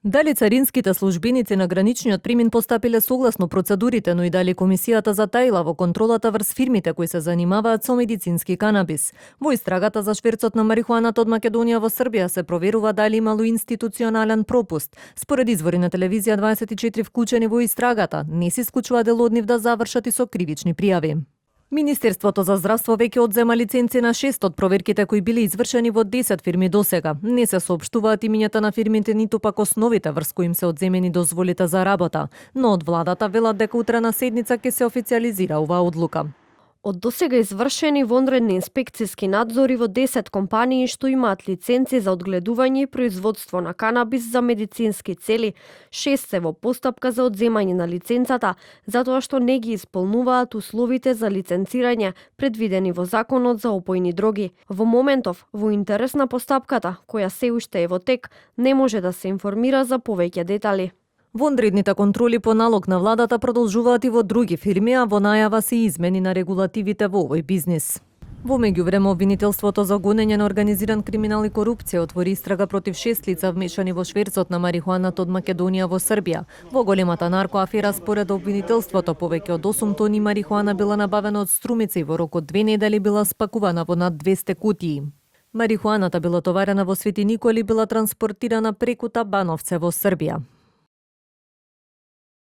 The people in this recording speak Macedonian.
Дали царинските службеници на граничниот премин постапиле согласно процедурите, но и дали комисијата затаила во контролата врз фирмите кои се занимаваат со медицински канабис. Во истрагата за шверцот на марихуаната од Македонија во Србија се проверува дали имало институционален пропуст. Според извори на телевизија 24 вклучени во истрагата, не се исклучува дел од нив да завршат и со кривични пријави. Министерството за здравство веќе одзема лиценци на 6 од проверките кои биле извршени во 10 фирми досега. Не се соопштуваат имињата на фирмите ниту пак основите врз кои им се одземени дозволите за работа, но од владата велат дека утре на седница ќе се официјализира оваа одлука. Од досега извршени вонредни инспекциски надзори во 10 компании што имаат лиценци за одгледување и производство на канабис за медицински цели, 6 се во постапка за одземање на лиценцата, затоа што не ги исполнуваат условите за лиценцирање предвидени во Законот за опојни дроги. Во моментов, во интерес на постапката, која се уште е во тек, не може да се информира за повеќе детали. Вонредните контроли по налог на владата продолжуваат и во други фирми, а во најава се измени на регулативите во овој бизнис. Во меѓувреме, обвинителството за гонење на организиран криминал и корупција отвори истрага против 6 лица вмешани во шверцот на марихуаната од Македонија во Србија. Во големата наркоафера според обвинителството повеќе од 8 тони марихуана била набавена од Струмица и во рок од 2 недели била спакувана во над 200 кутии. Марихуаната била товарена во Свети Николи и била транспортирана преку Табановце во Србија.